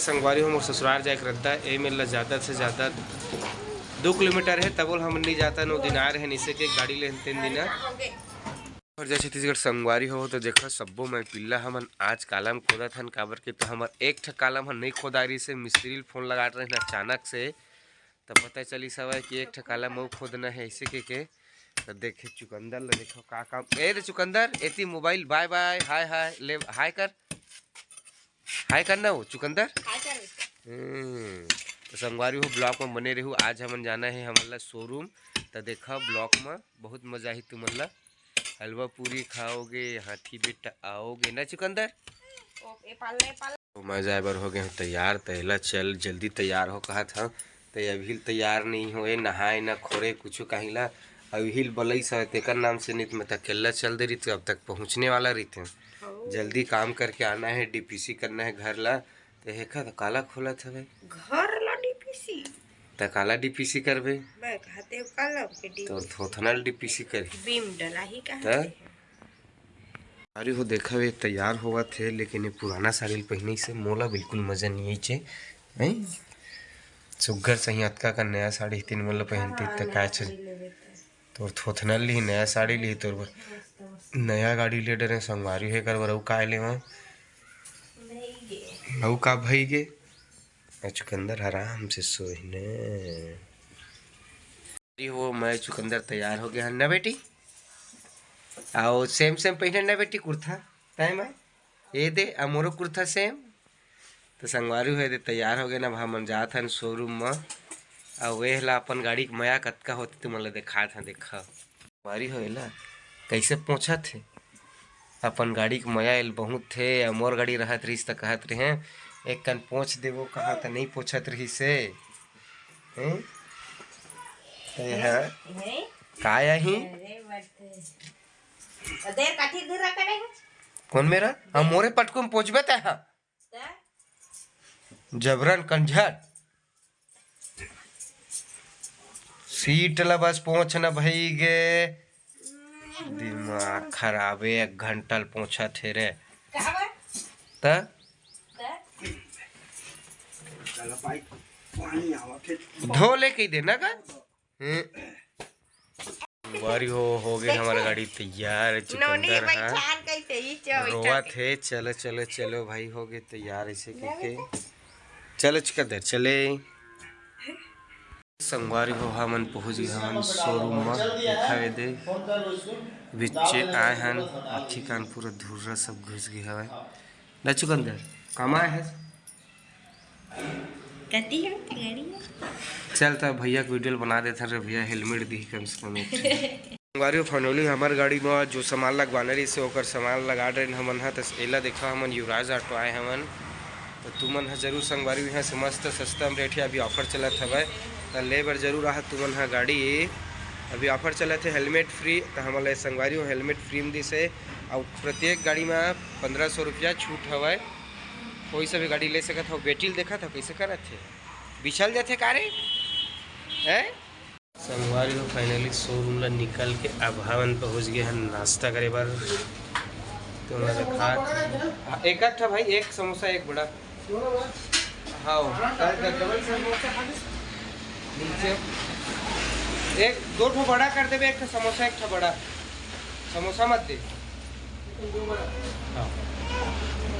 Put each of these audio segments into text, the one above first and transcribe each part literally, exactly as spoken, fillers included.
संगवारी हो, मोर ससुरार जाए के रद्दा, ए मेर ला ज्यादा से ज्यादा दो किलोमीटर है, तबो ल हमन नहीं जाता। नौ दिन आए रहे निसे के गाड़ी ले तीन दिन। और जय छत्तीसगढ़ संगवारी हो, तो देखो सब्बो मैं पिल्ला हमन आज कालम खोदत हन, काबर के तो हमर एक ठा कालम ह नहीं खोदा रही से, मिस्त्री ल फोन लगात रहे अचानक से, तब पता चलिस हवय कि एक ठा कालम अउ खोदना है ऐसे के के। तो देखे चुकंदर ल देखो का काम। ए रे चुकंदर, एती मोबाइल, बाय बाय, हाय हाय, ले हाय कर, हाय कर ना वो चुकंदर। हाय कर। हम्म, तो संगवारी हो, ब्लॉग में बने रहू। आज हमन जाना है हमन ला शोरूम, तो देखा ब्लॉग में बहुत मजा ही तुमन ला। हलवा पूरी खाओगे, हाथी बेटा आओगे ना चुकंदर। ओ, ए पाल, ए पाल। तो मैं जाए बर हो गए हूँ तैयार, तो एला चल जल्दी तैयार हो कहत हूँ। तो अभी तैयार नहीं होए, नहाए ना खोरे कुछ कहीं ला। अभी बलई सवे तेकर नाम से नहीं तो मैं तो अकेला चल दे रही, तो अब तक पहुँचने वाला रही थे। जल्दी काम करके आना है, डीपीसी करना है घर ला। तो हेखा तो काला खोलत हवे। घर ला डीपीसी? त काला डीपीसी करबे? मैं कहते हो काला के तो डीपीसी। थोथना डीपीसी कर। बीम डला ही कहा त? अरे हो देखा वे तैयार होवत हे, लेकिन ये पुराना साड़ी ल पहिने से मोला बिल्कुल मजा नहीं आई छे। नहीं? सुग्घर सही अतका का नया साड़ी तीन मन ल पहनती त का छे? तोर थोथना ली, नया साड़ी ली, तोर बर नया गाड़ी ले डरे संगवारी हे कर बर अउ का लेवा? अउ का भई गे? मैं चुकंदर आराम से सोहिने। अरे वो मैं चुकंदर तैयार हो गया हन ना बेटी। आओ सेम सेम पहिने ना बेटी कुर्ता। तय मैं ये दे आ मोरो कुर्ता सेम। तो संगवारी हो दे तैयार हो गए ना, अब हमन जात हन शोरूम म। अउ वेह ला अपन गाड़ी के मया कतका होते तुमन ला देखात हन, देखा। संगवारी हो एला कैसे पोंछत हे। अपन गाड़ी के मया एल बहुत थे। अउ मोर गाड़ी रहत रहिस त कहत रहे, एक कन पोंछ देबो कहा त नहीं पोंछत रहिस हे। हैं? त ये ह का आही? अरे बट। तो देर काठी दूर रख करे है। कौन मेरा? हम मोरे पटकू में पोंछबे तय हा। त? जबरन कंझट। सीट ला बस पोंछ न भई गे। दिमाग खराब है, एक घंटा ल पोंछत हे रे। का बा? त? त? धो ले कही देना का? हम्म। बारी हो, हो गए हमारा गाड़ी तैयार। नोनी चुकंदर भाई है। छान कैसे ही चो रोवा बैठा थे। चलो, चलो, चलो भाई, हो गए तैयार ऐसे करके। चलो चुकंदर, चले। संगवारी हो, हमन पहुंच गए हमन शोरूम में। देखा वे दे, बिच्चे आए हन, आखी कान पूरा धुर्रा सब घुस गए हवे। ना चुकंदर, कमाए है। कती है गाड़ी में? चल, त भैया के वीडियो बना देथन रे भैया, हेलमेट दी कम से कम एक ठो। संगवारी हो, फाइनली हमर गाड़ी में जो सामान लगवाना रहिस हे, ओकर सामान लगा डरेन हमन ह। त एला देखा, हमन युवराज ऑटो आए हमन। त तुमन ह जरूर संगवारी हो, यहाँ से मस्त सस्ता में रेट हे, अभी ऑफर चलत हवय, त ले बर जरूर आहा तुमन ह गाड़ी। अभी ऑफर चलत हे हेलमेट फ्री, त हमन ल संगवारी हो हेलमेट फ्री में दिस हे। अउ प्रत्येक गाड़ी में पंद्रह सौ रुपया छूट हवय। कोई सा भी गाड़ी ले सकत हो। बेटी ल देखत हो कैसे करत हे, बिछल जाथे का रे? हैं? संगवारी हो, फाइनली शोरूम ला निकल के अब हमन पहुंच गए हन नाश्ता करे बर। तो मैं देखा, हाँ, एक आध ठा भाई, एक समोसा, एक बड़ा। हाँ, डबल समोसा खा ले। नीचे एक, दो ठो बड़ा कर देबे, एक ठो समोसा, एक ठो बड़ा। समोसा मत दे। हाँ।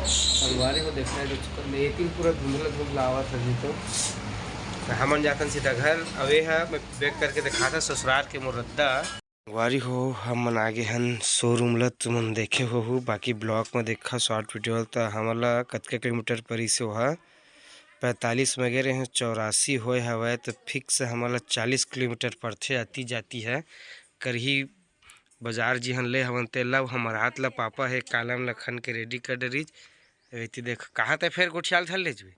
संगवारी हो देखना है, तो चुकंदर, ये तीन पूरा धुंधला धुंधला आवत है जी तो। तो हमन जातन सीधा घर। अवे है, मैं बैक करके दिखाता ससुराल के मोर रद्दा। संगवारी हो, हमन आगे हन शोरूम ल, तुमन देखे होहू, बाकी ब्लॉग में देखा शॉर्ट वीडियो, त हमन ल कतका किलोमीटर परिस हे ओहा। पैंतालीस में गे रहे, चौरासी होए हवय, त फिक्स हमन ल चालीस किलोमीटर पड़थे, आती जाती है। करही बाजार जिहन ले हवन तेला, हमर हाथ ल पापा हे कालम ल खन के रेडी कर डरिस। एती देख, कहाँ ते फेर गोठियाल धर ले जुए,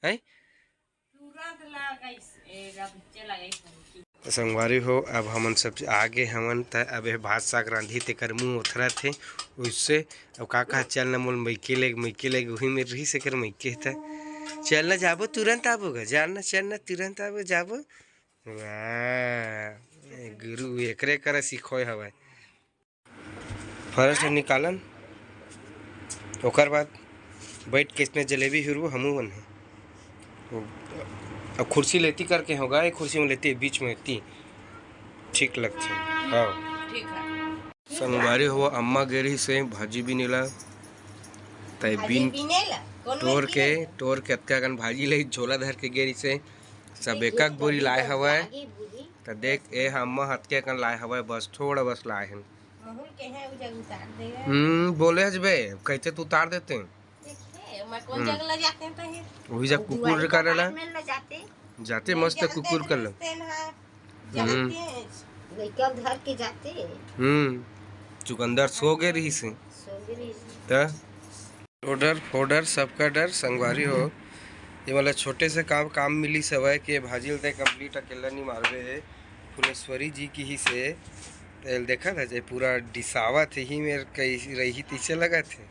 हैं? तुरंत लगइस, ए, जब चला गई। संगवारी हो, अब हमन सब आगे हवन, त अब ए भात साग रांधी, तेकर मुंह ओथरत हे। उससे अब का कहा, "चल न मोल मइके लेग, मइके लेग," वही में रही से कर मइके हे त, "चल न जाबो, तुरंत आबो ग, जान न, चल न, तुरंत आबो, जाबो।" वाह, ए गुरु, एकरे करा सिखोय हवय। फर्स्ट निकालन, ओकर बाद बैठ के इसने जलेबी हुरबो, हमू मन हे। अब कुर्सी लेती करके होगा, एक कुर्सी में लेती है, बीच में लेती, ठीक लगथे। हाँ। ठीक है। संगवारी हो, अम्मा गे रहिस हे भाजी बिने ला, तै भाजी बिन बिने ला? कौन टोर मेर के, बिने ला? टोर के अतका कन भाजी ले झोला धर के गे रहिस हे। सब एक एक बोरी लाए हवय। भाजी बोरी। त देख, ए ह अम्मा ह अतके कन लाए हवय, बस थोड़ा बस लाए हन। महूल के है, उ जग उतार देवे। हम्म, बोले हस बे, कहते तो उतार देते। देखे, मैं कौन हम्म। जगह ले जाते हैं तो ये? वही जग अब कुकुर दुआरे कर लेला। बाहर में ले जाते। जाते नहीं मस्त जानते कुकुर कर ले। रास्ते ना, हम्म। जाते हैं। लइका धर के जाते। हम्म, चुकंदर सो गे रहिस हे। सो गे रहिस हे। त टोडर फोडर सबका डर संगवारी हो। ये वाला छोटे से काम, काम मिलिस हवय के भाजी ल तै complete अकेला नी मारबे हे। फुलेश्वरी जी किहिस हे, तेल देखत हे जे पूरा डिसावत हे, ही मेर कई रही तइसे लगत हे।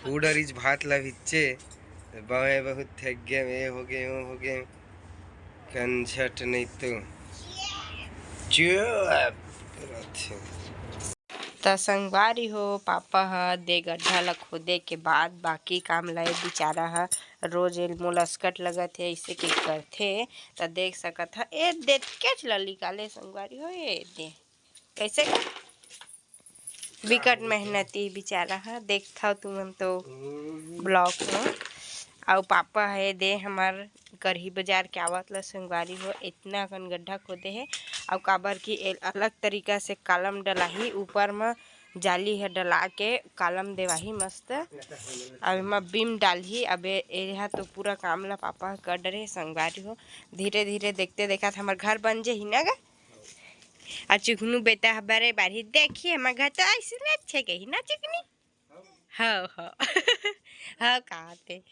फूड अरिज भात ला भिच्चे, बाएं बहुत थक गए, ये हो गए, वो हो गए, कंझट नहीं तो चुप रहत हे। त संगवारी हो, पापा ह दे गड्ढा ल खोदे के बाद बाकी काम ल ए बिचारा ह रोज ए मोला असकट लगत हे, अइसे के करथे। त देख सकत ह, ए दे केच ल निकाले संगवारी हो, ए दे कइसे बिकट मेहनती बिचारा ह, देखथव तुमन तो ब्लॉग म। अउ पापा हे दे हमर करही बाजार के आवत ल संगवारी हो, इतना अकन गड्ढा खोदे हे। अउ काबर कि ए अलग तरीका से कॉलम डलाही, ऊपर म जाली ह डला के कॉलम देवाही मस्त। अब एमा बीम डालही। अब ए, एहा तो पूरा काम ल पापा ह कर डरे हे संगवारी हो। धीरे धीरे देखते देखत हमर घर बन जेही ना गा। अउ चुकनू बेटा ह बरे बारी देखिए, हमर घर तो अइसने अच्छे कही ना चुकनी। हव, हव। हव, कहाथे।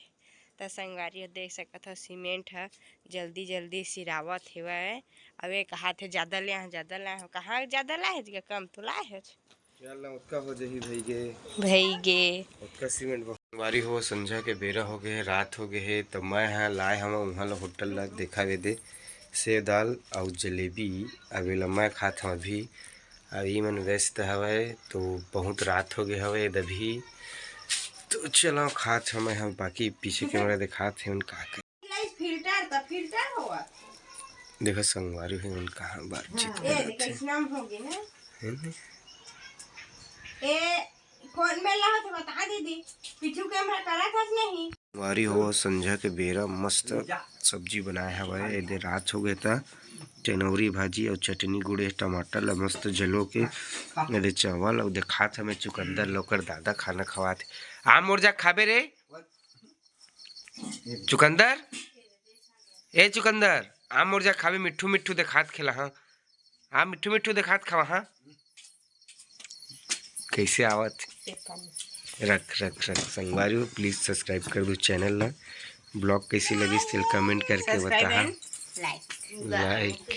त संगवारी हो देख सकत हो, सीमेंट ह जल्दी जल्दी सिरावत हेवय। अब ए कहाथे, "जादा ले आए, जादा ले आए हो।" कहाँ जादा लाए हे जी, कम तो लाए हे। चल ना, ओतका हो जही, भई गे। भई गे। ओतका सीमेंट बहुत। संगवारी हो, संझा के बेरा हो गे हे, रात हो गे हे, त मैं ह लाए हवं उहाँ ल होटल ल देखावे दे, सेव दाल अउ जलेबी। अब एला मैं खात हवं अभी। अब ई मन व्यस्त हवय, तो बहुत रात हो गे हवय अभी। तो चलो खात हवं मैं ह, बाकी पीछे कैमरा देखात हे उन का का। फिल्टर त फिल्टर होवत। देखो संगवारी हो, उन कहाँ बातचीत हाँ। ए, करत हे। देखो, इस नाम हो गए ना। है ना? ए, कौन मेला होथे बता दीदी, पीछू कैमरा करा था कि नहीं? वारी हो, संझा के बेरा मस्त सब्जी बनाए हवय। एदे रात हो गए त चनौरी भाजी अउ चटनी गुड़े टमाटर ला मस्त जलो के एदे चावल अउ देखात हमें चुकंदर लोकर दादा खाना खवात हे। आ मोर जा खाबे रे चुकंदर, ए चुकंदर, आ मोर जा खाबे मिट्ठू मिट्ठू देखात खेला हाँ। आ मिट्ठू मिट्ठू देखात खावा हाँ। कैसे आवत? रख रख रख संगवारी हो, प्लीज सब्सक्राइब कर दो चैनल ला। ब्लॉग कैसे लगिस तेल कमेंट करके बताहा। लाइक।